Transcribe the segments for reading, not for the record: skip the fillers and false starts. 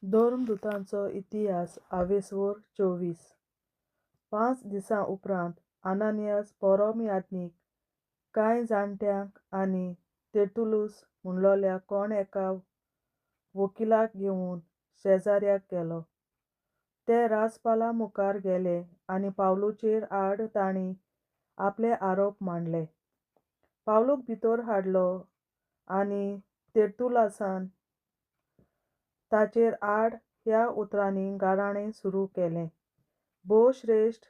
धर्मदुतांचो इतिहास आवेसवर 24. 5 दिसां उपरांत आनानियास परम याज्ञीक कांय जाणट्यांक आनी तेर्तुलूस म्हणलोल्या कोण एका वकिलाक घेवन शेजाऱ्याक गेलो. ते राजपाला मुखार गेले आनी पावलूचेर आड तांणी आपले आरोप मांडले. पावलूक भितर हाडलो आनी तेर्तुलासान ताचेर आड ह्या उतरांनी गाराणें सुरू केलें. भोवश्रेश्ठ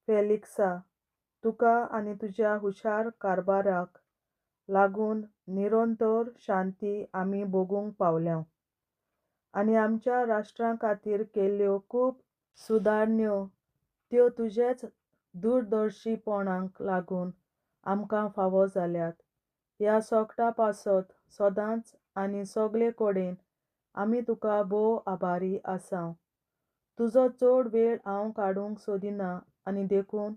फेलिक्सा, तुका आनी तुज्या हुशार कारभाराक लागून निरंतर शांती आमी भोगूंक पावल्याव आनी आमच्या राष्ट्रा खातीर केल्ल्यो खूब सुदारण्यो त्यो तुजेच दूरदर्शीपणाक लागून आमकां फावो जाल्यात. ह्या सोगटा पासत सदांच आनी सगळे कडेन आमी तुका भोव आभारी आसाव. तुजो चड वेळ हांव काडूंक सोदिना आनी देखून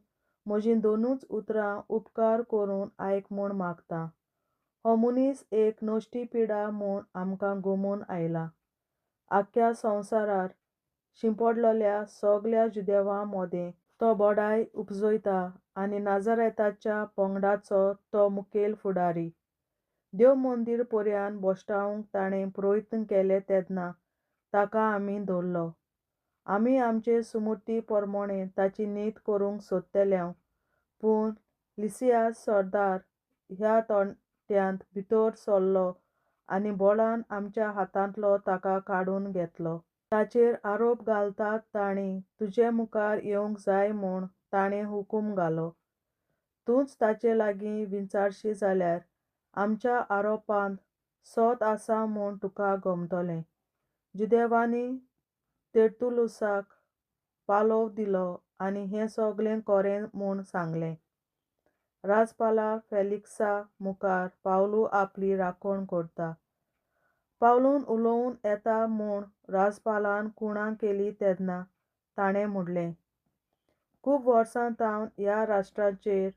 म्हजीं दोनूच उतरां उपकार करून आयक म्हूण मागता. हो मनीस एक नश्टी पिडा म्हूण आमकां गोमून आयला. आख्ख्या संवसारार शिंपडलेल्या सगल्या जुदेवां मोदें तो बडाय उपजयता आनी नाजारेताच्या पंगडाचो तो मुखेल फुडारी. देव मंदीर पर्यान भश्टावंक ताणें प्रयत्न केले तेन्ना ताका आमी धरलो. आमी आमचे सुमूर्ती प्रमाणें ताची नीत करूंक सोदतल्याव, पूण लिसियास सरदार ह्या तोंट्यांत भितर सरलो आनी बळान आमच्या हातांतलो ताका काडून घेतलो. ताचेर आरोप घालतात तांणी तुजे मुखार येवंक जाय म्हूण ताणें हुकूम घालो. तूंच ताचे लागीं विचारशी जाल्यार आमच्या आरोपांत सत आसा म्हूण तुका गमतलें. जुदेवांनी तेर्तुलुसाक पालोव दिलो आनी हें सगलें खरें म्हूण सांगलें. राजपाला फेलिक्सा मुखार पावलू आपली राखण करता. पावलून उलोवन येता म्हूण राजपालान खुणा केली तेन्ना ताणें म्हणलें, खूब वर्सां तावन ह्या राष्ट्राचेर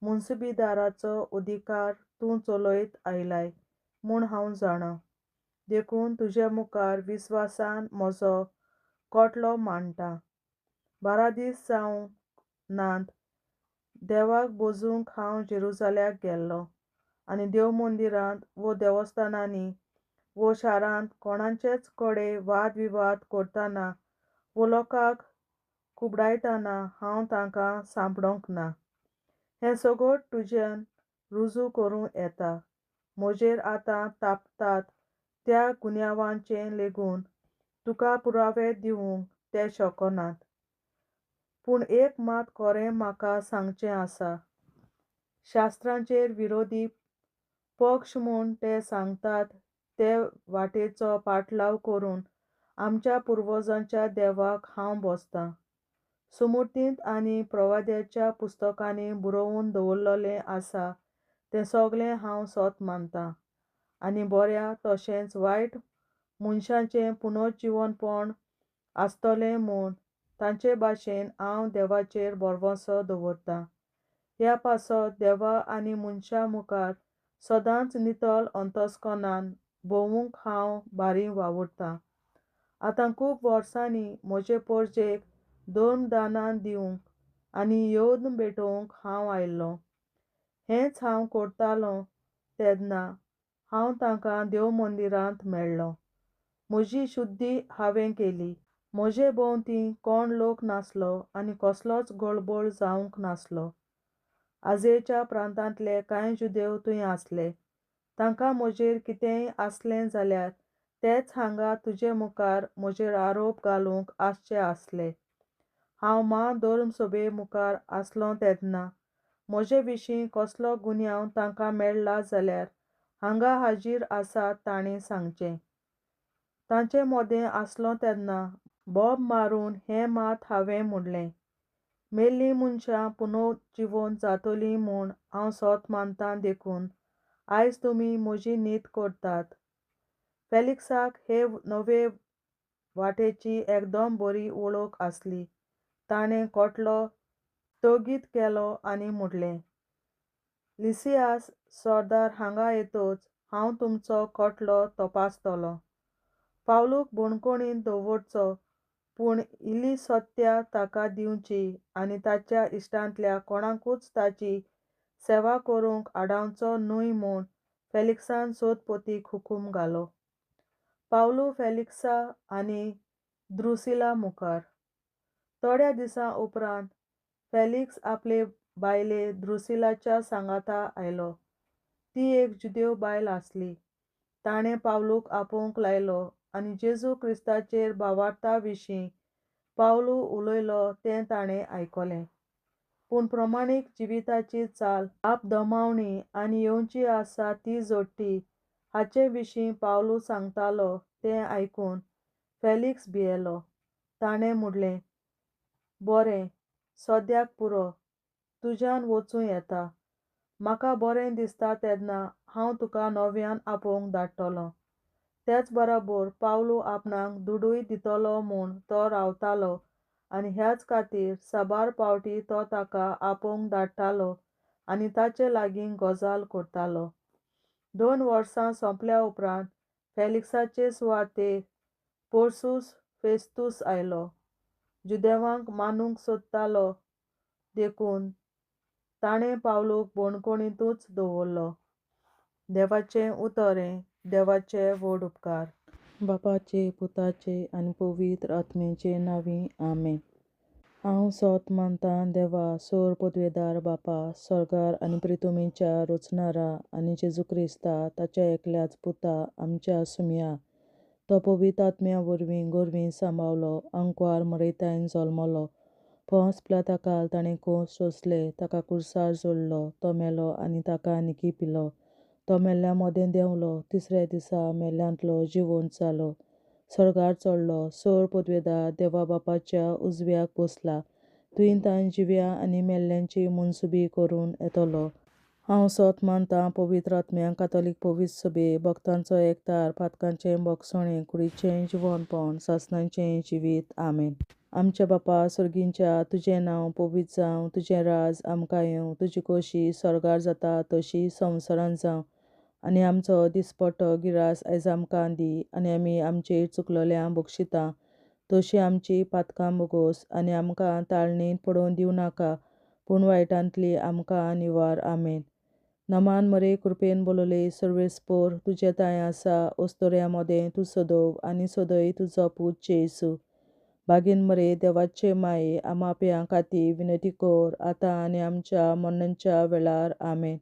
मुन्सबीदाराचो अधिकार तूं चलयत आयलाय म्हूण हांव जाणा. देखून तुजे मुखार विस्वासान म्हजो कोटलो मांडटा. 12 दीस जावंक नात देवाक भजूंक हांव जेरुजाल्याक गेल्लो आनी देव मंदिरांत वो देवस्थानांनी वो शारांत कोणाचेच कडेन वाद विवाद करतना वो लोकांक खुबडायतना हांव तांकां सांपडोंक ना. हें सगळें तुज्यान रुजू करूं येता. म्हजेर आतां तापतात त्या गुन्यांवाचें लेगून तुका पुरावे दिवंक ते शकनात. पूण एक मात खरें म्हाका सांगचें आसा. शास्त्रांचेर विरोधी पक्ष म्हूण ते सांगतात ते वाटेचो पाटलाव करून आमच्या पुर्वजांच्या देवाक हांव बसतां. सुमूर्तींत आनी प्रवाद्याच्या पुस्तकांनी बरोवन दवरलेलें आसा तें सगलें हांव सत मानतां आनी बऱ्या तशेंच वायट मनशाचें पुनर्जिवनपण आसतलें म्हूण तांचे भाशेन हांव देवाचेर भरवंसो दवरतां. ह्या पासत देवा आनी मनशां मुखार सदांच नितळ अंतस्कनान भोंवूंक हांव बारी वावुरतां. आतां खूब वर्सांनी म्हजे परजेक धर्मदानां दिवंक आनी येवन भेटोवंक हांव आयल्लो. हेंच हांव करतालों तेन्ना हांव तांकां देव मंदिरांत मेळ्ळो. म्हजी शुद्धी हांवें केली. म्हजे भोंवती कोण लोक नासलो आनी कसलोच गळबळ जावंक नासलो. आजेच्या प्रांतांतले कांय जुदेव थंय आसले. तांकां म्हजेर कितेंय आसलें जाल्यार तेच हांगा तुजे मुखार म्हजेर आरोप घालूंक आसचे आसले. हांव म्हाधर्मसभे मुखार आसलो तेन्ना म्हजे विशीं कसलो गुन्यांव तांकां मेळ्ळा जाल्यार हांगा हाजीर आसात तांणी सांगचें. तांचे मोदें आसलो तेन्ना बोब मारून हें मात हांवें म्हणलें, मेल्लीं मनशां पुनर्जिवन जातलीं म्हूण हांव सत मानतां देखून आयज तुमी म्हजी नीत करतात. फेलिक्साक हे नवे वाटेची एकदम बरी वळख आसली. ताणें कोटलो स्थगीत केलो आनी म्हणलें, लिसियास सरदार हांगा येतच हांव तुमचो कोटलो तपासतलो. पावलूक बणकोणींत दवरचो, पूण इल्ली सत्या ताका दिवची आनी ताच्या इश्टांतल्या कोणाकूच ताची सेवा करूंक आडावचो न्हय म्हूण फेलिक्सान सोदपोतीक हुकूम घालो. पावलू फेलिक्सा आनी द्रुसिला मुखार. थोड्या दिसां उपरांत फेलिक्स आपले बायले द्रुसिलाच्या सांगाता आयलो. ती एक जुदेव बायल आसली. ताणें पावलूक आपोवंक लायलो आनी जेजू क्रिस्ताचेर भावार्था विशीं पावलू उलयलो तें ताणें आयकलें. पूण प्रमाणीक जिविताची चाल, आपदमावणी आनी येवची आसा ती जोडटी हाचे विशीं पावलू सांगतालो तें आयकून फेलिक्स भियेलो. ताणें म्हणलें, बरें, सद्याक पुरो, तुज्यान वचूं येता. म्हाका बरें दिसता तेन्ना हांव तुका नव्यान आपोवंक धाडटलो. तेच बरोबर पावलू आपणाक दुडूय दितलो म्हूण तो रावतालो आनी ह्याच खातीर साबार पावटी तो ताका आपोवंक धाडटालो आनी ताचे लागीं गजाल करतालो. 2 वर्सां सोंपल्या उपरांत फेलिक्साचे सुवातेर पोर्सूस फेस्तूस आयलो. जुदेवांक मानूंक सोदतालो देखून ताणें पावलूक बणकोणींतूच दवरलो. देवाचें उतर हें देवाचे व्हड उपकार. बापाचे, पुताचे आनी पवित्र आत्म्याचे नांवी, आमेन. हांव सोत मानतां देवा, सोर पदवेदार बापा, सर्गार आनी प्रितुमेच्या रचणारा आनी जेजू क्रिस्ता ताच्या एकल्याच पुता आमच्या सुमया, तो पवित्र आत्म्या वरवीं गोरवीं सांबावलो, आंकवार मरयतायन जल्मलो, पोंस पिलाताकाल ताणें कोस सोंसले, ताका कुर्सार जोडलो, तो मेलो आनी ताका निकी पिलो, तो मेल्ल्या मदें देंवलो, तिसऱ्या दिसा मेल्ल्यांतलो जिवंत जालो, सर्गार चडलो, सोर पदवेदार देवा बापाच्या उजव्याक बसला, तुवें तान जिव्या आनी मेल्ल्यांची मनसुबी करून येतलो. हांव सोत मानतां पवित्र आत्म्या, कातोलीक पवित्र सभे, भक्तांचो एकतार, पातकांचें भोगसणें, कुडीचें जिवनपण, सासणाचें जिवीत, आमेन. आमच्या बापा सर्गींच्या, तुजें नांव पवित्र जावं, तुजें राज आमकां येवं, तुजी खोशी सर्गार जाता तशी संवसारांत जावं. आनी आमचो दिसपट्टो गिरास आयज आमकां दी, आनी आमी आमचेर चुकलोल्या बक्षिता तशी आमची पातकां भोगोस, आनी आमकां ताळणींत पडोवन दिवं नाका, पूण वायटांतली आमकां निवार, आमेन. नमान मरे कृपेन बोलले सर्वेस्पोर, तुजें तांय आसा, ओस्तोऱ्या मदें तूं सदोव आनी सदय तुजो पूत जेजू. बागीन मरे देवाचे माये, आमाप्यां खातीर विनंती कर, आतां आनी आमच्या मरणाच्या वेळार, आमेन.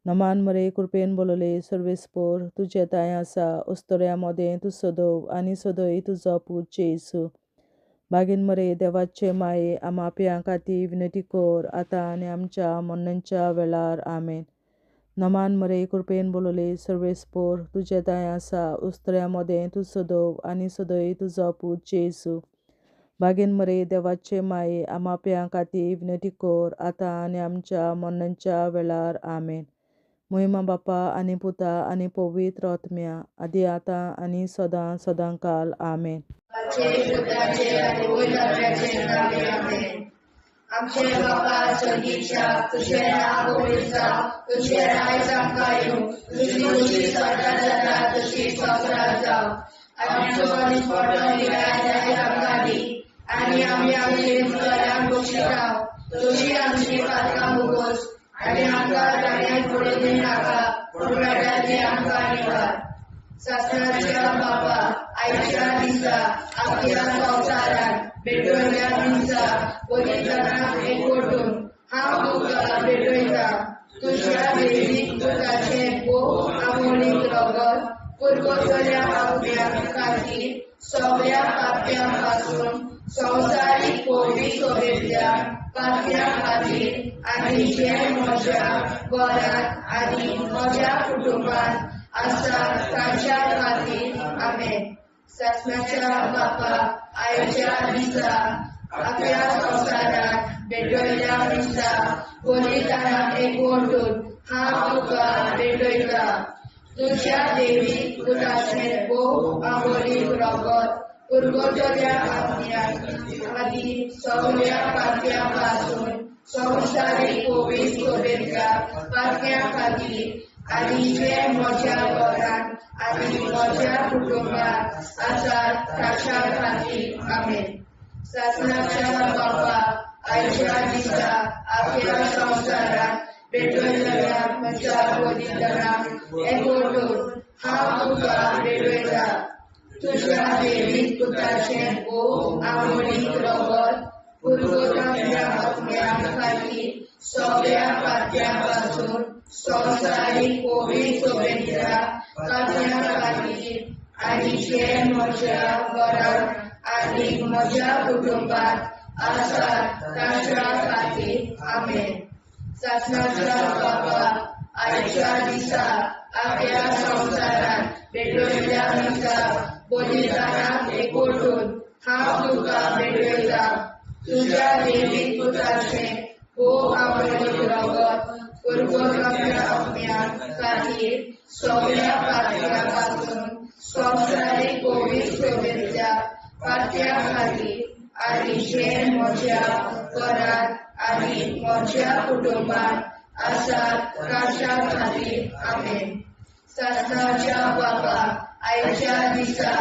नमान मरे कृपेन बोलले सर्वेस्पोर, तुजें तांय आसा, ओस्तोऱ्या मदें तूं सदोव आनी सदय तुजो पूत जेजू. बागीन मरे देवाचे माये, आमाप्यां खातीर विनंती कर, आतां आनी आमच्या मरणाच्या वेळार, आमेन. नमान मरे कृपेन बोलले सर्वेस्पोर, तुजें तांय आसा, उस्तऱ्या मदें तूं सदोव आनी सदय तुजो पूत जेजू. बागीन मरे देवाचे माये, आमाप्यां खातीर विनंती कर, आतां आनी आमच्या मरणाच्या वेळार, आमेन. मोहिमा बापा आनी पुता आनी पवित्र आत्म्या, आदी आतां आनी सदां सदांकाल, आमेन. आमचे बापा सर्गीच्या, तुजें नांव पवित्र जावं, तुजें राज आमकां येवं, तुजी खोशी सर्गार जाता तशी संवसारांत जावं. आमचो दिसपट्टो गिरास आयज आमकां दी, आनी आमी आमचे उपकारांक बक्षिता तशी आमची पातकां भोगोस, आनी आमकां जाण्यांत पडून दिनाका, पूण वायटांतली आमकां निवार. सासणाच्या बापा, आयच्या दिसा आपल्या संवसारांत भेटवल्या दिसा बलिदानाक एकवटून हांव तुका भेटयता. तुज्या देवीक पुताचें भोव आमोलीक रगत पुरवतल्या आपल्या खातीर सगळ्या पाप्यां पासून संवसारीक पवित्र सभेंतल्या पाप्यां खातीर आनी जे म्हज्या घरांत आनी म्हज्या कुटुंबांत आसा तांच्या खातीर, आमेन. सासणाच्या बापा, आयच्या दिसा आपल्या संवसारांत भेटयल्या दिसा बलिदानाक एकवटून हांव तुका भेटयता. तुज्या देवी पुताचें भोव आमोलीक रगत पुरवतल्या आत्म्या खातीर सगळ्या पाप्यां पासून संवसारीक पवित्र सभेंतल्या पाप्यां खातीर आनी जे म्हज्या घरांत आनी म्हज्या कुटुंबात आसात ताच्या खातीर. आमेन. सासणाच्या बापा, आयच्या दिसा आख्या संवसारांत भेटयलेल्या म्हज्या बलिदानाक एकवटून हांव तुका भेटयता. तुज्या देवीक पुताचें भोव आवडीक रगत पुर्वजांच्या आत्म्या खातीर सगळ्या पात्यां पासून संवसारीक कोवीड सोबेच्या पात्यां खातीर आनी जे म्हज्या घरांत आनी म्हज्या कुटुंबात आसात ताच्या खातीर. आमेन. सासणाच्या बापा, आयच्या दिसा आख्या संवसारांत भेटयल्ल्या मिसा बलिदानाक एकवटून हांव तुका भेटयता. तुज्या देवीक पुताचें भोव आवडीक रगत पुर्वजांच्या आत्म्या खातीर सगळ्या पात्यां पासून संवसारीक कोवीड सोबेच्या पात्यां खातीर आनी जे म्हज्या घरांत आनी म्हज्या कुटुंबात आसात ताच्या खातीर. आमेन. सासणाच्या बापा, आयच्या दिसा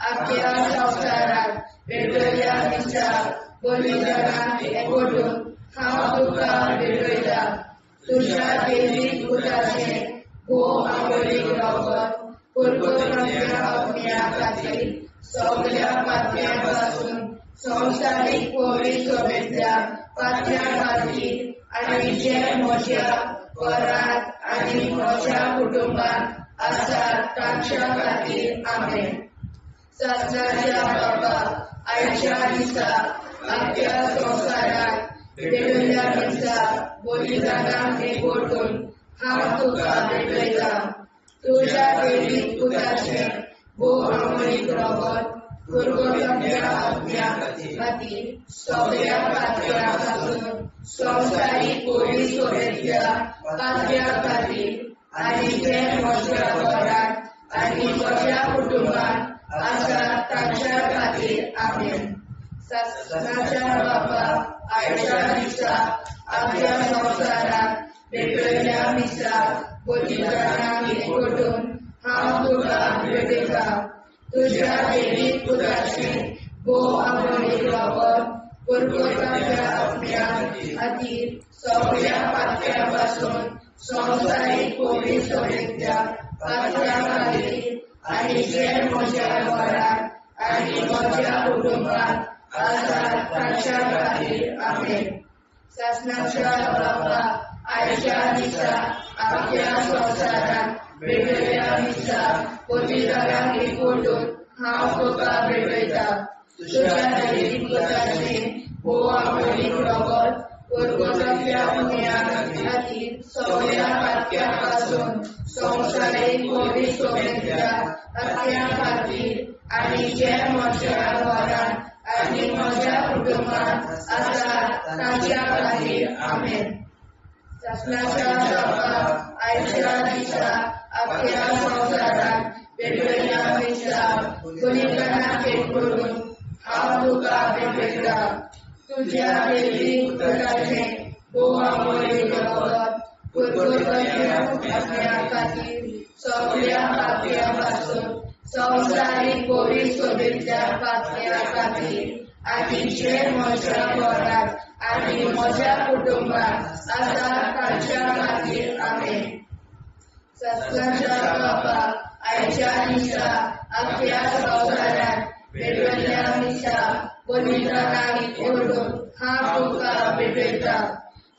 आख्या संवसारांत भेटयल्ल्या मिसा बलिदानाक एकवटून हांव तुका भेटयता. तुज्या देवीक पुताचें भोव आवडीक रगत पुर्वजांच्या आत्म्या खातीर सगळ्या पात्यां पासून संवसारीक कोवीड सोबेतल्या पात्यां खातीर आनी जे म्हज्या घरांत आनी म्हज्या कुटुंबात आसात तांच्या खातीर. आमेन. सासणाच्या बापा, आयच्या दिसा आख्या संवसारांत भेटयल्ल्या मिसा बलिदानाक एकवटून हांव तुका भेटयता. तुज्या देवीक पुताचें भोव आवडीक रगत पुर्वजांच्या आत्म्या खातीर सगळ्या पात्यां पासून संवसारीक कोवीड सोबेतल्या पात्यां खातीर आनी जे म्हज्या घरांत आनी म्हज्या कुटुंबात आसात तांच्या खातीर. आमेन. सासणाच्या बापा, आयच्या दिसा आख्या संवसारांत भेटयल्ल्या मिसा बलिदानाक एकवटून हांव तुका भेटयता. तुज्या देवीक पुताचें भोव आवडीक रगत पुर्वजांच्या आत्म्या खातीर सगळ्या पात्यां पासून संवसारीक कोवीड सोबेतल्या पात्यां खातीर आनी जे म्हज्या घरांत आनी म्हज्या कुटुंबात आसात ताच्या खातीर. आमेन. सासणाच्या बापा, आयच्या दिसा आख्या संवसारांत भेटयल्ल्या मिसा बलिदानाक एकवटून हांव तुका भेटयता. तुज्या देवीक पुताचें भोव आवडीक रगत पुर्वजांच्या आत्म्या खातीर सगळ्या पात्यां पासून संवसारीक कोवीड सोबेतल्या पात्यां खातीर आनी जे म्हज्या घरांत आनी म्हज्या कुटुंबात आसात तांच्या खातीर. आमेन. सासणाच्या बापा, आयच्या दिसा आख्या संवसारांत भेटयल्ल्या मिसा बलिदानाक एकवटून हांव तुका भेटयता. तुज्या देवीक पुताचें भोव आवडीक रगत पुर्वजांच्या आत्म्या खातीर सगळ्या पात्यां पासून संवसारीक कोवीड सोबेतल्या पात्यां खातीर आनी जे म्हज्या घरांत आनी म्हज्या कुटुंबात आसात तांच्या खातीर. आमेन. सासणाच्या बापा, आयच्या दिसा आख्या संवसारांत भेटयल्ल्या मिसा बलिदानाक एकवटून हांव तुका भेटयता.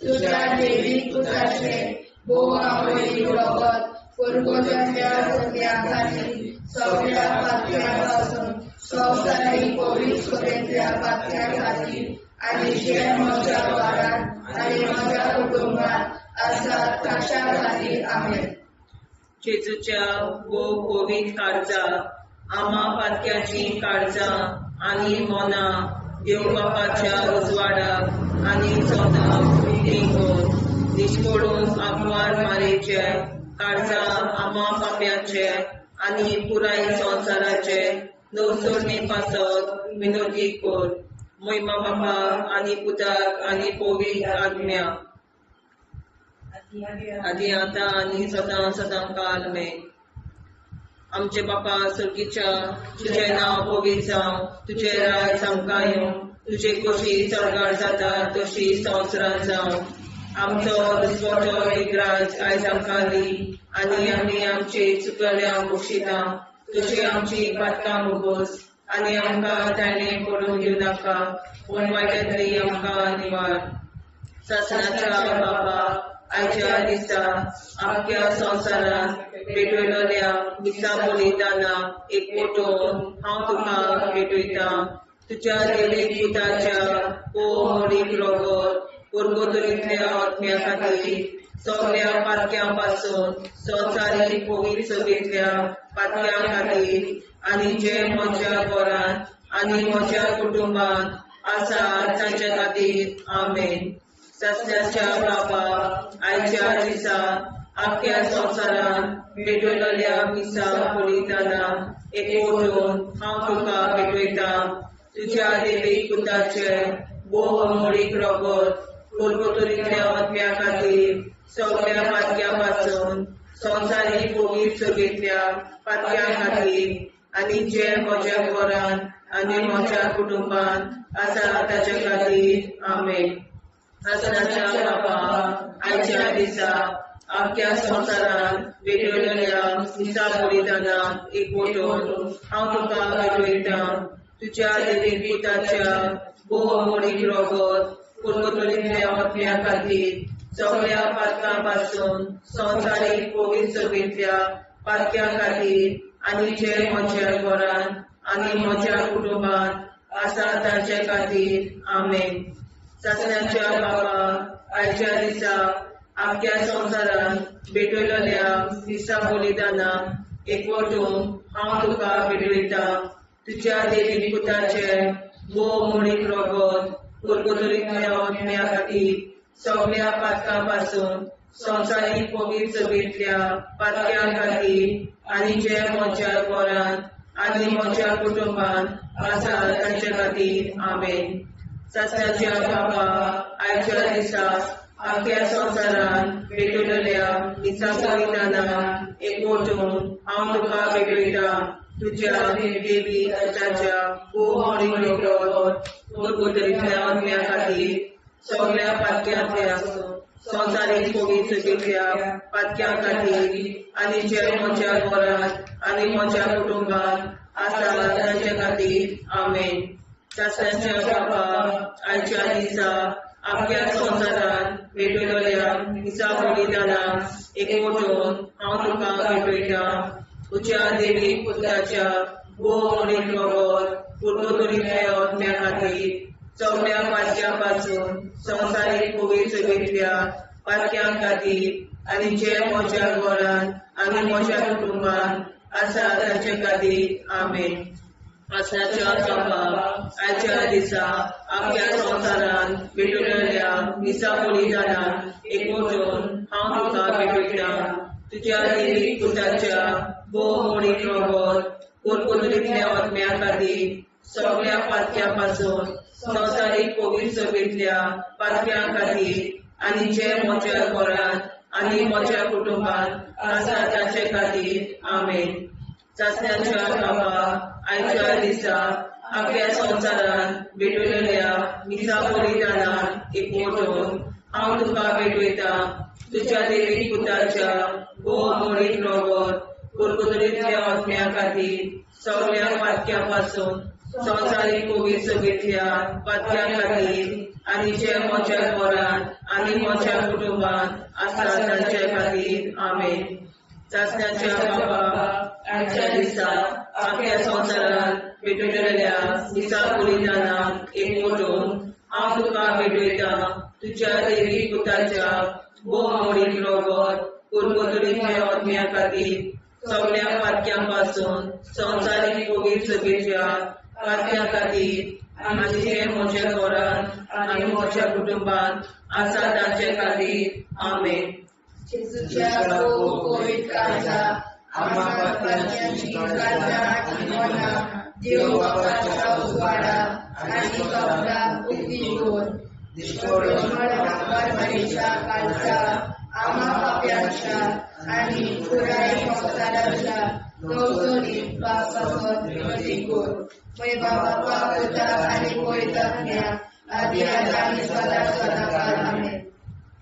तुज्या देवीक पुताचें भोव आवडीक रगत पुर्वजांच्या आत्म्या खातीर सगळ्या पात्यां पासून संवसारीक कोवीड सोबेतल्या पात्यां खातीर आनी जे म्हज्या घरांत आनी म्हज्या कुटुंबात आसात ताच्या खातीर. आमेन. जेजूच्या भोव कोवीड काळजा, आमा पातक्याचीं काळजां आनी मनां देव बापाच्या उजवाडाक आनी स्वताक उक्तीं कर. निश्कोडून आंकवार मारेचे काळजा आमा पाप्याचे आनी पुराय संवसाराचे नवसरणे पासत विनोदी कर. मोयमा बापा आनी पुताक आनी पवित्र आत्म्या. आदी आतां आनी सदां सदां काल आमेन. आमचे बापा स्वर्गीच्या, तुजें नांव पवित्र जावं, तुजें राज आमकां येवं, तुजे खोशी स्वर्गार जाता तशी संवसारांत जावं. आमचो दिसवडो एकराज आयज आमकां दी आनी आमी आमचे चुकल्या बक्षिता तशी आमची पातकां मुगोस आनी आमकां ताणें पडून घेवं नाका, पूण वायटांतली आमकां निवार. सासणाच्या बापा, आयच्या दिसा आमच्या संवसारांत भेटवलेल्या मिसा बलिदाना एक मोटो हांव तुका भेटयतां. तुज्या देवीक पुताच्या मोडीक रोगत पुर्गोतरींतल्या आत्म्या खातीर सगल्या पातक्यां पासून संवसारीक पवित्र सभेंतल्या पातक्यां खातीर आनी जे म्हज्या घरांत आनी म्हज्या कुटुंबांत आसा तांच्या खातीर. आमेन. सासण्याच्या बापा, आयच्या दिसा आख्या संवसारांत भेटवलेल्या मिसा बलिदाना एकवटून हांव तुका भेटयतां. तुज्या देवीक पुताचे भोव अमोळीक रगत पुर्गोतरींतल्या आत्म्या खातीर सगल्या पातक्यां पासून संवसारीक पवित्र सभेंतल्या पातक्यां खातीर आनी जे म्हज्या घरांत आनी म्हज्या कुटुंबांत आसा ताच्या खातीर. आमेन. सासणाच्या बापा, आयच्या दिसा आख्या संवसारांत भेटवलेल्या मिसा बलिदाना एकवटून हांव तुका भेटयतां. तुज्या देवीक पुताच्या भोव अमोळीक रगत पुर्गोतरींतल्या आत्म्या खातीर सगल्या पातकां पासून संवसारीक पवित्र सभेंतल्या पातक्यां खातीर आनी जे म्हज्या घरांत आनी म्हज्या कुटुंबांत आसा तांचे खातीर. आमेन. सासणाच्या बापा, आयच्या दिसा आख्या संवसारांत भेटवलेल्या मिसा बलिदाना एकवटून हांव तुका भेटयतां. तुज्या देवी पुताचे भोव मोडीक रगत पुर्गोतरींतल्या आत्म्या खातीर सगल्या पातकां पासून संवसारीक पवित्र सभेंतल्या पातक्यां खातीर आनी जे म्हज्या घरांत आनी म्हज्या कुटुंबांत आसा तांचे खातीर. आमेन. सासणाच्या बापा, आयच्या दिसा आख्या संवसारांत भेटवलेल्या मिसा बलिदाना एकवटून हांव तुका भेटयतां. तुज्या देवी पुताच्या भोव मोडीक रगत पुर्गोतरींतल्या आत्म्या खातीर सगल्या पातक्यांतल्या संवसारीक पवित्र सभेंतल्या पातक्यां खातीर आनी जे म्हज्या घरांत आनी म्हज्या कुटुंबांत आसा तांचे खातीर. आमेन. सासणाच्या बापा, आयच्या दिसा आख्या संवसारांत भेटवलेल्या मिसा बलिदाना एकवटून हांव तुका भेटयतां. तुज्या देवीक पुताच्या भोव मोडीक रगत पुर्गोतरींतल्या आत्म्या खातीर सगल्या पातक्यां पासून संवसारीक पवित्र सभेंतल्या पातक्यां खातीर आनी जे म्हज्या घरांत आनी म्हज्या कुटुंबांत आसा तांचे खातीर. आमेन. सासणाच्या बापा, आयच्या दिसा आख्या संवसारांत भेटवलेल्या मिसा बलिदाना एकवटून हांव तुका भेटयतां. तुज्या देवीक पुताच्या भोव मोडीक रगत पुर्गोतरींतल्या आत्म्या खातीर सगल्या पातक्यां पासून संवसारीक पवित्र सभेंतल्या पातक्यां खातीर आनी जे म्हज्या घरांत आनी म्हज्या कुटुंबांत आसा तांचे खातीर. आमेन. सासणाच्या बापा, आयच्या दिसा आख्या संवसारांत भेटवलेल्या मिसा बलिदाना एकवटून हांव तुका भेटयतां. तुज्या देवीक पुताच्या भोव मोडीक रगत पुर्गोतरींतल्या आत्म्या खातीर सगल्या पातक्यां पासून संवसारीक पवित्र सभेंतल्या पातक्यां खातीर आनी जे म्हज्या घरांत आनी म्हज्या कुटुंबांत आसा तांचे खातीर. आमेन. सासणाच्या बापा, आयच्या दिसा आख्या संवसारांत भेटवलेल्या मिसा बलिदाना एकवटून हांव तुका भेटयतां. तुज्या देवीक पुताच्या भोव मोडीक रगत पुर्गोतरींतल्या आत्म्या खातीर सगल्या पातक्यां पासून संवसारीक पवित्र सभेंतल्या पातक्यां खातीर आनी जे म्हज्या घरांत आनी म्हज्या कुटुंबांत आसा तांचे खातीर. आमेन. जेजूच्या पवित्र काळजा, आम्हा पातक्यांची काळजां आनी मनां देव बापाच्या उजवाडा आनी कपलाक उक्ती दवर. मरणाच्या काळजा आमा पाप्यांच्या आनी पुराय संवसाराच्या नवसोनी पापासत मती कर. मय बापा पुता आनी पवित्र आत्म्या आदी आतां आनी सदां सदां काल. आमेन.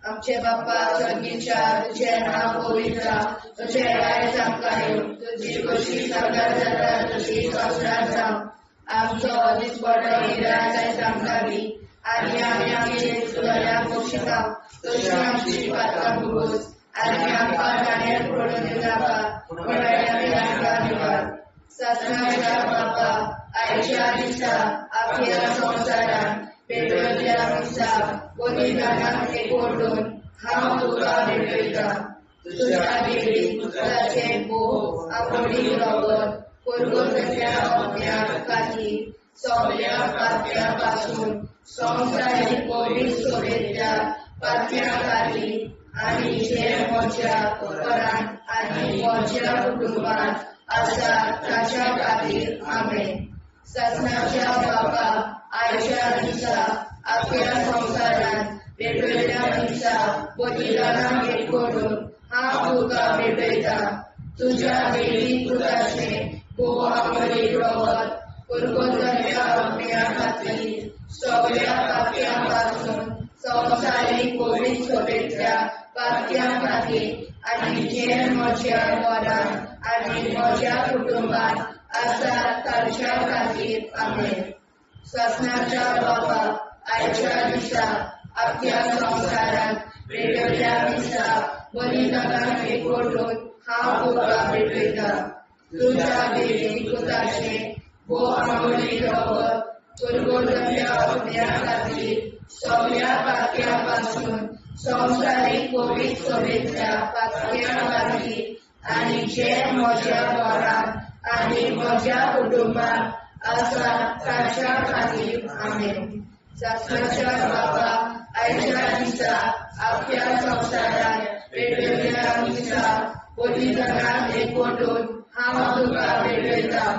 आमचे बाप्पा स्वर्गीच्या, तुझें नांव पवित्र जावं, तुझें राज आमकां येवं, तुजी खोशी स्वर्गार जाता तशी संवसारांत जावं. आमचो दिसपडो इराज आयज आमकां दी आनी आमी आमचे चुकल्यांक बक्षिता तशी आमची पातकां भोगोस आनी आमकां जाण्यार पडून दिवनाका, पूण आमकां निवार. सासणाच्या बापा आयच्या दिसा आख्या संवसारांत पेटवल्ल्या मिसा बलिदानाक एकवटून हांव तुका भेटयतां. तुज्या देवी पुताचें भोव आवडीक रगत पुर्वजाच्या अज्ञा खातीर सगल्या पात्या पासून संवसारीक पवित्र सोबेतल्या पात्या खातीर आनी जे म्हज्या घरांत आनी म्हज्या कुटुंबांत आसा ताच्या खातीर. आमेन. सासणाच्या बापा आयच्या दिसा आख्या संवसारांत पेटवल्ल्या मिसा बलिदानाक एकवटून हांव तुका भेटयतां. तुज्या देवी पुताचें भोव आवडीक रगत पुर्वजाच्या अज्ञा खातीर सगल्या पाप्यां पासून संवसारीक पवित्र सोबेतल्या पात्यां खातीर आनी जे म्हज्या घरांत आनी म्हज्या कुटुंबांत आसा तांच्या खातीर. आमेन. सासणाच्या बापा आयच्या दिसा आख्या संवसारांत पेटवल्ल्या मिसा बलिदानाक एकवटून हांव तुका भेटयतां. तुज्या देवी पुताचें भोव आवडीक रगत पुर्वजाच्या अज्ञा खातीर सगल्या पात्या पासून संवसारीक पवित्र सोबेतल्या पात्या खातीर आनी जे म्हज्या घरांत आनी म्हज्या कुटुंबांत आसा ताच्या खातीर. आमेन. सासणाच्या बापा आयच्या दिसा आख्या संवसारांत पेटवल्ल्या मिसा बलिदानाक एकवटून हांव तुका भेटयतां.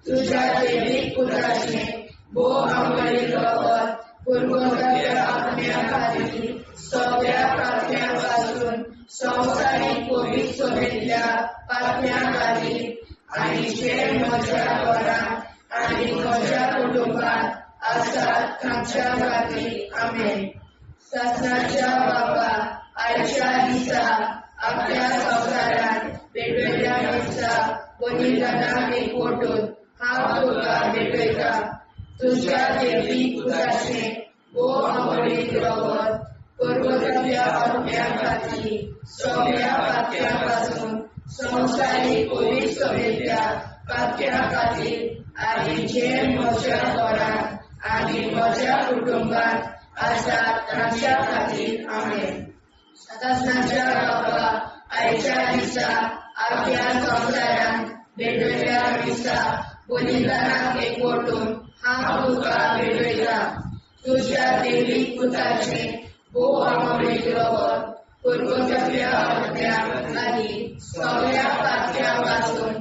तुज्या देवीक पुताचें भोव आवडीक रगत पुर्वजाच्या आत्म्या खातीर सगल्या पात्यां पासून संवसारीक पवित्र सोबेतल्या पात्यां खातीर आनी जे म्हज्या घरांत आनी म्हज्या कुटुंबांत आसा तांच्या खातीर. आमेन. सासणाच्या बापा आयच्या दिसा आख्या संवसारांत पेटवल्ल्या मिसा बलिदानाक एकवटून हांव तुका भेटयतां. तुज्या देवी पुताचें भोव आवडीक रगत पुर्वजाच्या अज्ञा खातीर सगल्या पात्यां पासून संवसारीक पवित्र सोबेतल्या पात्यां खातीर आनी जे म्हज्या घरांत आनी म्हज्या कुटुंबांत आसा तांच्या खातीर. आमेन. सासणाच्या बापा आयच्या दिसा आख्या संवसारांत पेटवल्ल्या मिसा बलिदानाक एकवटून हांव तुका भेटयतां. तुज्या देवी पुताचें भोव आवडीक रगत पुर्वजाच्या अज्ञा खातीर सगल्या पात्यां पासून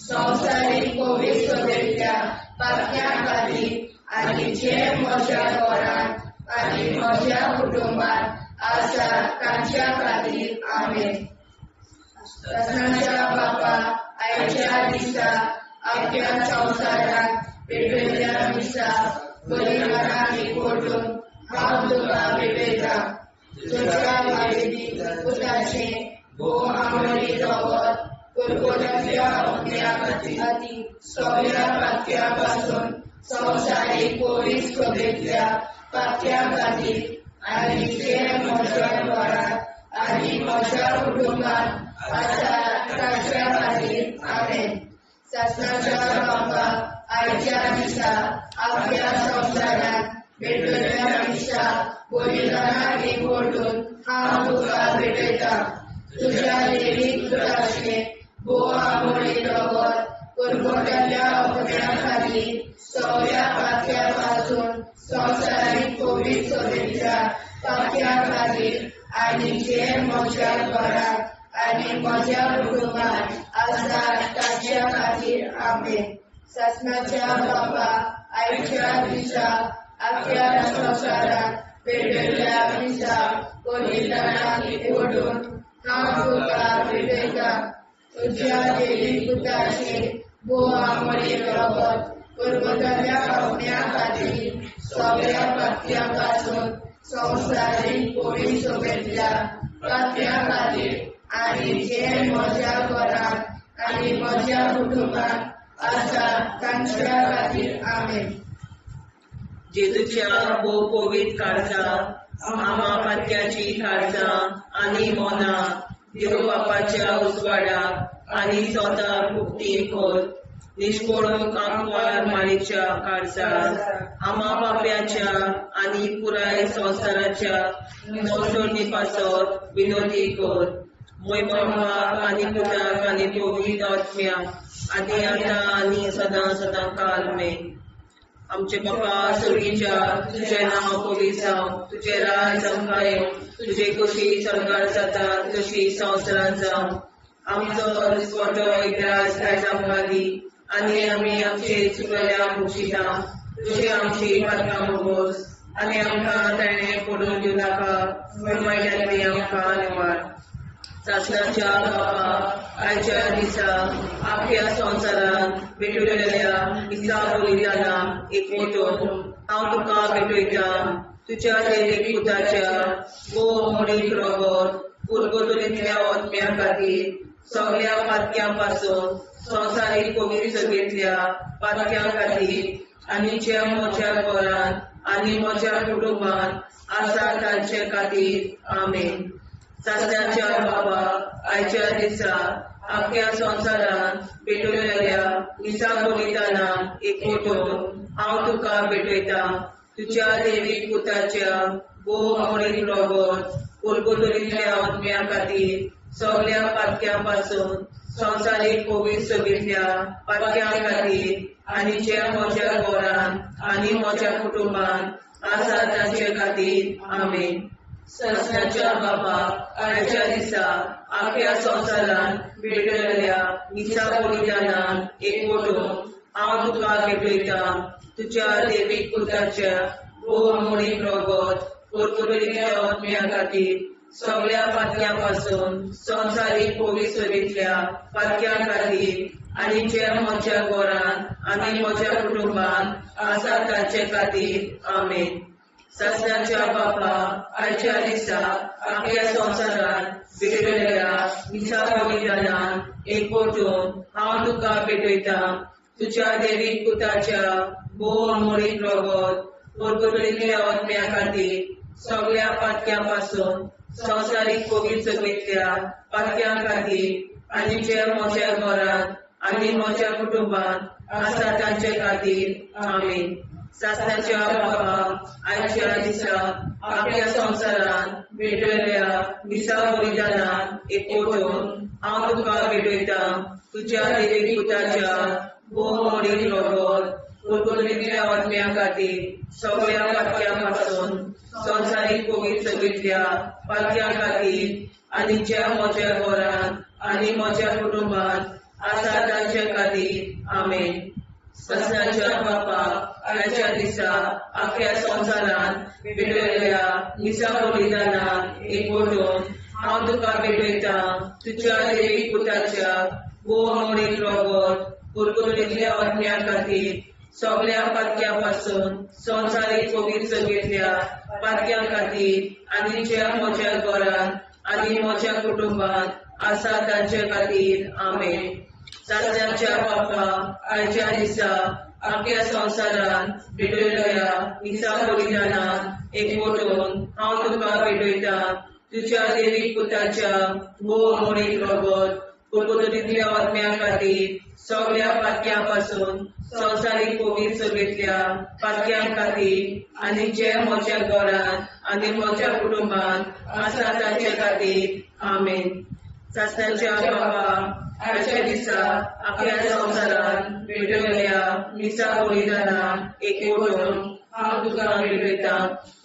संवसारीक पवित्र सोबेतल्या पात्यां खातीर आनी जे म्हज्या घरांत आनी म्हज्या कुटुंबांत आसा तांच्या खातीर. आमेन. सासणाच्या बापा आयच्या दिसा आख्या संवसारांत पेटवल्ल्या मिसा बलिदानाक एकवटून हांव तुका भेटयतां. तुज्या देवी पुताचें भोव आवडीक रगत पुर्वजाच्या अज्ञा खातीर सगल्या पात्यां पासून संवसारीक पवित्र सोबेतल्या पात्यां खातीर आनी जे म्हज्या घरांत आनी म्हज्या कुटुंबांत आसा तांच्या खातीर. आमेन. सासणाच्या बापा आयच्या दिसा आख्या संवसारांत पेटवल्ल्या मिसा बलिदानाक एकवटून हांव तुका भेटयतां. तुज्या देवी पुताचें भोव आवडीक रगत पुर्वजाच्या अज्ञा खातीर सगल्या पात्या पासून संवसारीक पवित्र सोबेतल्या पात्या खातीर आनी जे म्हज्या घरांत आनी म्हज्या कुटुंबांत आसा ताच्या खातीर. आमेन. सासणाच्या बापा आयच्या दिसा आख्या संवसारांत पेटवल्ल्या मिसा बलिदानाक एकवटून हांव तुका भेटयता तुज्या देवी पुताचें भोव आमोणेक रगत पुर्वजाल्या आत्म्या खातीर सगळ्या पातक्यां पासून संवसारीक कोवीड सभेंतल्या पातक्यां खातीर आनी जे म्हज्या घरांत आनी म्हज्या कुटुंबांत आसा तांच्या खातीर. आमेन. जेजूच्या भोव पवित्र काळजा आमा पातक्याची काळजां आनी मनां देव बापाच्या उजवाडाक आनी स्वता मुक्ती कर. निश्कोळूंक आंकवार मारीच्या काळजार आमा पाप्याच्या आनी पुराय संवसाराच्या नवसोडणी पासत विनोदी कर. मोय बापाक आनी पुताक आनी पवित्र आत्म्याक आदी आतां आनी सदां सदां काल मेन. आमचे बापा स्वर्गीच्या, तुजें नांव पवित्र जावं, तुजें राज आमकां येवं, तुजे कशी स्वर्गार जाता तशी संवसारांत जावं. आमचो दिसवटो इतिहास आयज आमकां दी आनी आमी आमचे चुकल्या मुक्षिता तुजे आमची पातकां मुगोस आनी आमकां ताणें पडून दिवं नाका, पूण वायटांतली आमकां निवार. सासणाच्या बापा, आयच्या दिसा आख्या संवसारांत भेटवलेल्या मिसा बलिदानाक एकवटून हांव तुका भेटयता तुज्या देवी पुताच्या भोव मोडीक रगत पुर्गतुरींतल्या आत्म्या खातीर सगळ्या पातक्यां पासून संवसारीक कोवीड सभेंतल्या पातक्यां खातीर आनी ज्या म्हज्या घरांत आनी म्हज्या कुटुंबांत आसा तांचे खातीर. आमेन. सासणाच्या बाबा, आयच्या दिसा आख्या संवसारांत पेटवलेल्या मिसा बलिदानाक एकवटून हांव तुका भेटयता तुज्या देवी पुताच्या भोव मोडीक रगत पुर्गुतुरींतल्या आत्म्या खातीर सगळ्या पातक्यां पासून संवसारीक कोवीड सभेंतल्या पातक्यां खातीर आनी ज्या म्हज्या घरांत आनी म्हज्या कुटुंबांत आसा तांचे खातीर. आमेन. सासणाच्या बापा, आयच्या दिसा आख्या संवसारांत भेटवलेल्या मिसा बलिदानाक एकवटून हांव तुका भेटयता तुज्या देवीक पुताच्या भोव मोडीक रगत पुर्तुगेजीच्या आत्म्या खातीर सगळ्या पातक्यां पासून संवसारीक कोवीड सभेंतल्या पातक्यां खातीर आनी जे म्हज्या घरांत आनी म्हज्या कुटुंबांत आसा तांचे खातीर. आमेन. सासणाच्या बापा, आयच्या दिसा आख्या संवसारांत भेटवलेल्या मिसा बलिदानाक एकवटून हांव तुका भेटयता तुज्या देवी पुताच्या भोव मोडीक रगत पुर्तुगेजीच्या आत्म्या खातीर सगळ्या पातक्यां पासून संवसारीक कोवीड सभेंतल्या पातक्यां खातीर आनी जे म्हज्या घरांत आनी म्हज्या कुटुंबांत आसा तांचे खातीर. आमेन. सासणाच्या बापा, आयच्या दिसा आख्या संवसारांत भेटवलेल्या मिसा बलिदानाक एकवटून हांव तुका भेटयता तुज्या देवी पुताच्या भोव मोडीक रगत पुर्तुगेजीच्या आत्म्या खातीर सगळ्या पातक्यां पासून संवसारीक कोवीड सभेंतल्या पातक्यां खातीर आनी ज्या म्हज्या घरांत आनी म्हज्या कुटुंबांत आसा तांचे खातीर. आमेन. सासणाच्या बापा, आयच्या दिसा आख्या संवसारांत भेटवलेल्या मिसा बलिदानाक एकवटून हांव तुका भेटयता तुज्या देवी पुताच्या भोव मोडीक रगत पुर्तुगेजीच्या आत्म्या खातीर सगळ्या पातक्यां पासून संवसारीक कोवीड सभेंतल्या पातक्यां खातीर आनी ज्या म्हज्या घरांत आनी म्हज्या कुटुंबांत आसा तांचे खातीर. आमेन. सासणाच्या बापा, आयच्या दिसा आख्या संवसारांत भेटवलेल्या मिसा बलिदानाक एकवटून हांव तुका भेटयता तुज्या देवी पुताच्या भोव मोडीक रगत पुर्तुगेजीच्या आत्म्या खातीर सगळ्या पातक्यां पासून संवसारीक कोवीड सभेंतल्या पातक्यां खातीर आनी जे म्हज्या घरांत आनी म्हज्या कुटुंबांत आसा तांचे खातीर. आमेन. सासणाच्या बापा, आयच्या दिसा आख्या संवसारांत भेटवलेल्या मिसा बलिदानाक एकवटून हांव तुका भेटयता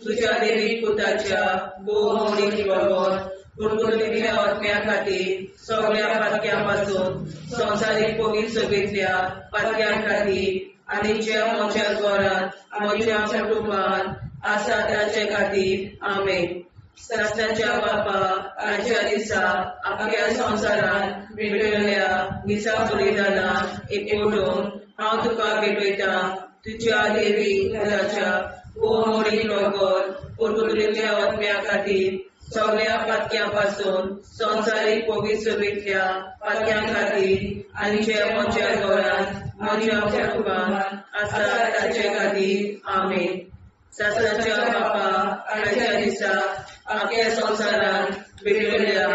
तुज्या देवी पुताच्या भोव मोडीक रगत पुर्तुगेजीच्या आत्म्या खातीर सगळ्या पातक्यां पासून संवसारीक कोवीड सभेंतल्या पातक्यां खातीर आनी ज्या म्हज्या घरांत म्हज्या कुटुंबांत आसा तांचे खातीर. आमेन. सासणाच्या बापा आयच्या दिसा आपल्या संवसारांत भेटयल्ल्या मिसा बलिदानाक एकवटून हांव तुका भेटयतां तुज्या देवी पुताच्या भोव मोडीक रगत पुर्तुगेल्या आत्म्या खातीर सगळ्या पातक्यां पासून संवसारीक पवित्र सभेंतल्या पातक्यां खातीर आनी जे म्हज्या घरांत म्हज्या कुटुंबांत आसा ताचे खातीर. आमेन. सासणाच्या बापा आयच्या दिसा आख्या संवसारांत भेटयल्ल्या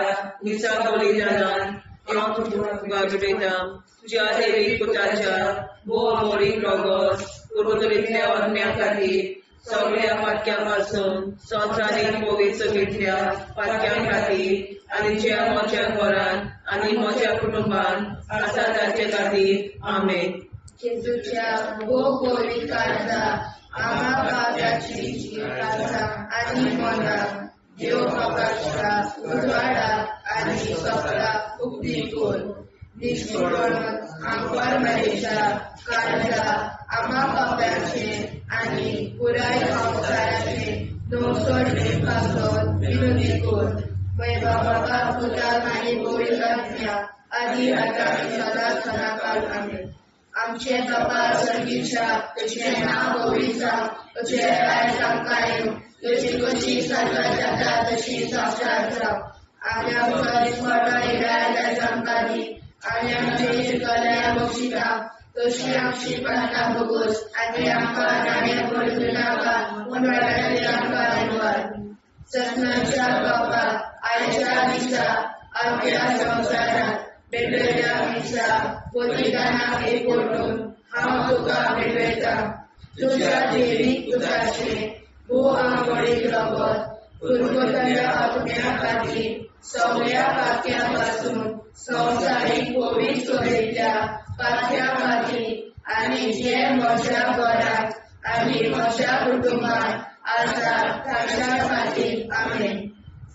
मिसा बलिदानान हांव तुका भेटयतां तुज्या देवी पुताच्या भोव मोडीक रगत पुर्तुगेल्या आत्म्या खातीर सगळ्या पातक्यां पासून संवसारीक पवित्र सभेंतल्या पातक्यां खातीर आनी ज्या म्हज्या घरांत आनी म्हज्या कुटुंबांत आसा ताचे खातीर. आमेन. जेजूच्या भोव पवित्र काळजा आमा पाप्याची काळजां आनी मनां देव बापाच्या उजवाडाक आनी स्वताक उक्ती कर. निश्कोळून आमकां मरेच्या काळजा आमा पाप्याचे आनी पुराय संवसाराचे नवसोडणे पासत विनंती कर. मय बाबा पुताक आनी पवित्र आत्म्या आदी आतां आनी सदांच सदांकाळ. आमेन. आमचे बाबा स्वर्गीच्या, तुजें नांव पवित्र जावं, तुजें राज आमकां येवं, तुजी कशी स्वर्गात जाता तशी संवसारांत जावं. आनी आमकां दिसवडो येयल्यार आयज आमकां दी, आनी आमचे चुकल्यार बक्षिता तशी आमची प्रार्थना भोगोस, आनी आमकां नाण्या पडूं नाका, पूण वायटांतल्यान आमकां निवार. सपनाच्या बाबा आयच्या दिसा आमच्या संवसारांत भेटयल्ल्या मिसा बलिदानाक एकवटून हांव तुका भेटयतां तुज्या देवी पुताचें भोव आमोडीक रगत पुर्वजाच्या आत्म्या खातीर सगळ्या पातक्यां पासून संवसारीक पवित्र सभेंतल्या पातक्यां खातीर आनी जे म्हज्या घरांत आनी म्हज्या कुटुंबांत आसा ताच्या खातीर. आमेन.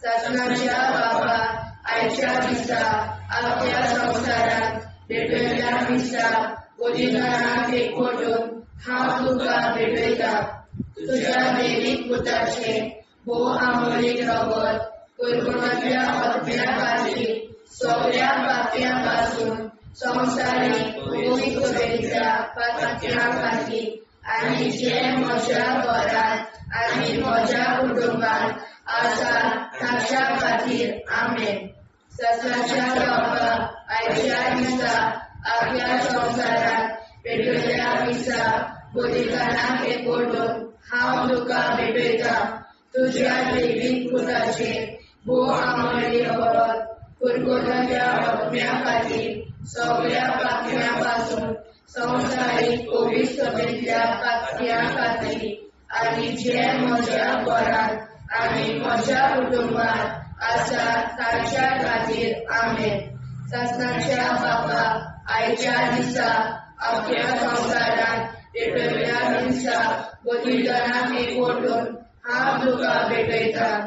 सासणाच्या बाबा आयच्या दिसा आपल्या संवसारांत भेटयल्ल्या मिसा बलिदानाक एकवटून हांव तुका भेटयतां तुज्या देवीक पुताचें भोव आमोलीक रगत पुर्वजाच्या आत्म्या खातीर सगळ्या पातक्यां पासून संवसारीक पवित्र सभेंतल्या पातक्यां खातीर आनी जे म्हज्या घरांत आनी म्हज्या कुटुंबांत आसा ताच्या खातीर. आमेन. सासणाच्या बाबा आयच्या दिसा आपल्या संवसारांत पेटयल्ल्या मिसा बलिदानाक एकवटून हांव तुका भेटयतां तुज्या देवीक पुताचें भोव आमोली रगत पुर्वजाच्या आत्म्या खातीर सगळ्या पातक्यां पासून संवसारीक पवित्र सभेंतल्या पातक्यां खातीर आनी जे म्हज्या घरांत आनी म्हज्या कुटुंबांत आसा ताच्या खातीर. आमेन. सासणाच्या बाबा आयच्या दिसा आपल्या संवसारांत पेटयल्ल्या मिसा बलिदानाक एकवटून हांव तुका भेटयतां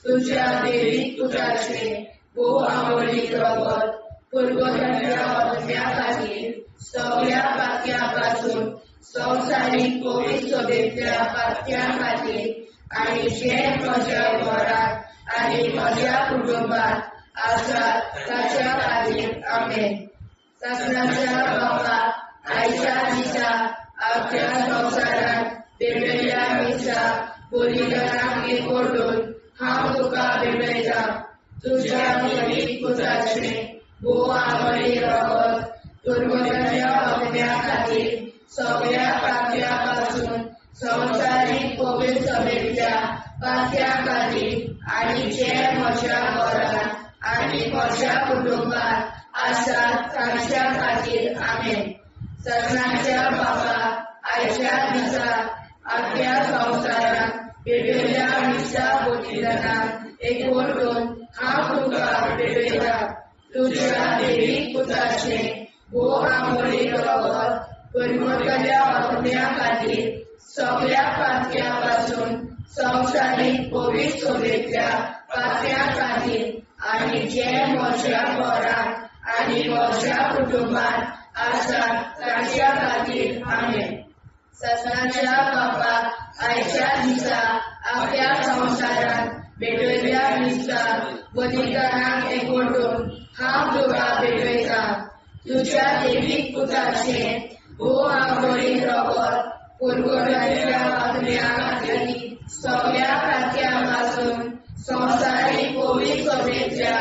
तुज्या देवीक पुताचें भोव आमोलीक रगत पुर्वजाच्या आत्म्या खातीर सगळ्या पातक्यां पासून संवसारीक पवित्र सभेंतल्या पातक्यां खातीर आनी जे म्हज्या घरांत आनी म्हज्या कुटुंबांत आसा ताच्या खातीर. आमेन. सासणाच्या बाबा आयच्या दिसा आमच्या संवसारांत पेटयल्ल्या मिसा बलिदानाक एकवटून हांव तुका भेटयतां तुज्या देवीक पुताचें भोव आमोली रगत पुर्वजाच्या आत्म्या खातीर सगळ्या पातक्यां पासून संवसारीक पवित्र सभेंतल्या पातक्यां खातीर आनी जे म्हज्या घरांत आनी म्हज्या कुटुंबांत आसा ताच्या खातीर. आमेन. सपनाच्या बाबा आयच्या दिसा आपल्या संवसारांत पेटयल्ल्या मिसा बलिदानाक एकवटून हांव तुका भेटयतां तुज्या देवीक पुताचें भोव आमोलीक रगत पुर्वजाच्या आत्म्या खातीर सगळ्या पातक्यां पासून संवसारीक पवित्र सभेंतल्या पातक्यां खातीर आनी जे म्हज्या घरांत आनी म्हज्या कुटुंबांत आसा ताच्या खातीर. आमेन. सपनाच्या बाबा आयच्या दिसा आपल्या संवसारांत पेटयल्ल्या मिसा बलिदानाक एकवटून हांव तुका भेटयतां. तुज्या देवीक पुताचें भोव आवडीन रगत पुरगोटाच्या आत्म्या खातीर सगळ्या पात्यां पासून संवसारीक पवित्र सभेंतल्या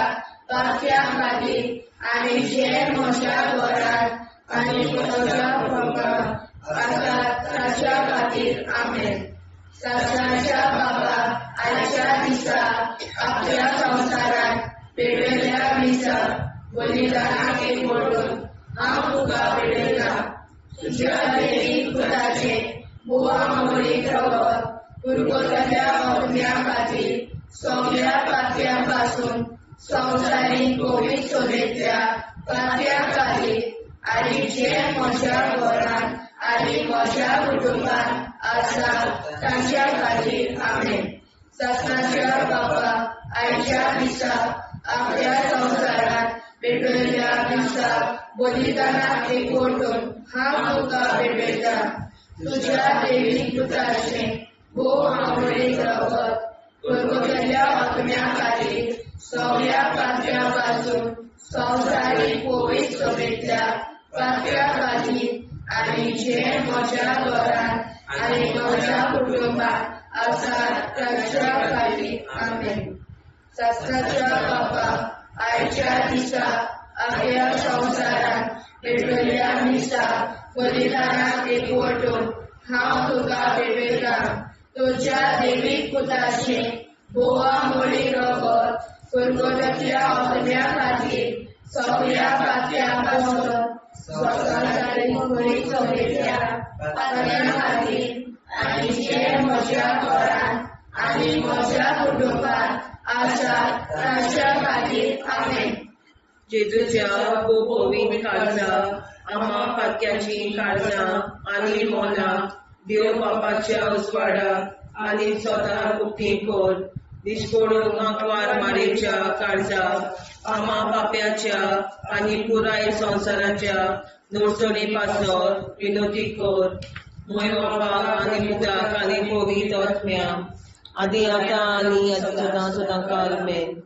पात्यां खातीर आनी जे म्हज्या घरांत आनी म्हज्या कुटुंबांत आसात ताच्या खातीर. आमेन. सासणाच्या बाबा, आयच्या दिसा आपल्या संवसारांत पेटयल्ल्या मिसा बलिदानाक एकवटून हांव तुका भेटयतां. तुज्या देवीक पुताचें भोव आवडीक रगत पुरगोताच्या आत्म्या खातीर सगळ्या पात्यां पासून संवसारीक पवित्र सभेंतल्या पात्यां खातीर आनी जे म्हज्या घरांत आनी म्हज्या कुटुंबांत आसा तांच्या खातीर. आमेन. सासणाच्या बाबा, आयच्या दिसा आपल्या संवसारांत पेटयल्ल्या मिसा बलिदानाक एकवटून हांव तुका भेटयतां. तुज्या देवीक पुताचें भोव आवडीक रगत पुरगोतल्या आत्म्या खातीर सगळ्या पात्यां पासून संवसारीक पवित्र सभेंतल्या पात्यां खातीर आनी जे म्हज्या घरांत आनी म्हज्या कुटुंबांत आसा तांच्या खातीर. आमेन. सासणाच्या बाबा, आयच्या दिसा आपल्या संवसारांत पेटयल्ल्या मिसा बलिदानाक एकवटून हांव तुका भेटयतां. तुज्या देवीक पुताचें भोव मोडीक रगत पुरगोटाच्या आत्म्या खातीर सगळ्या पात्यां पासून संवसारीक पवित्र सभेंतल्या पात्यां खातीर आनी जे म्हज्या घरांत आनी म्हज्या कुटुंबांत आसा तांच्या खातीर. आमेन. जेजूच्या भोव पवित्र काळजा आम्हा पातक्याची काळजां आनी मोनां देव बापाच्या उजवाडा आनी स्वता उक्ती कर. दिश्कोडून आंकवार मारेच्या काळजा आम्हा पाप्याच्या आनी पुराय संवसाराच्या नोडसणी पासत विनोती कर. मोय बापाक आनी पुताक आनी पवित्र आत्म्या आदी आतां आनी सदां सदां काल मेन.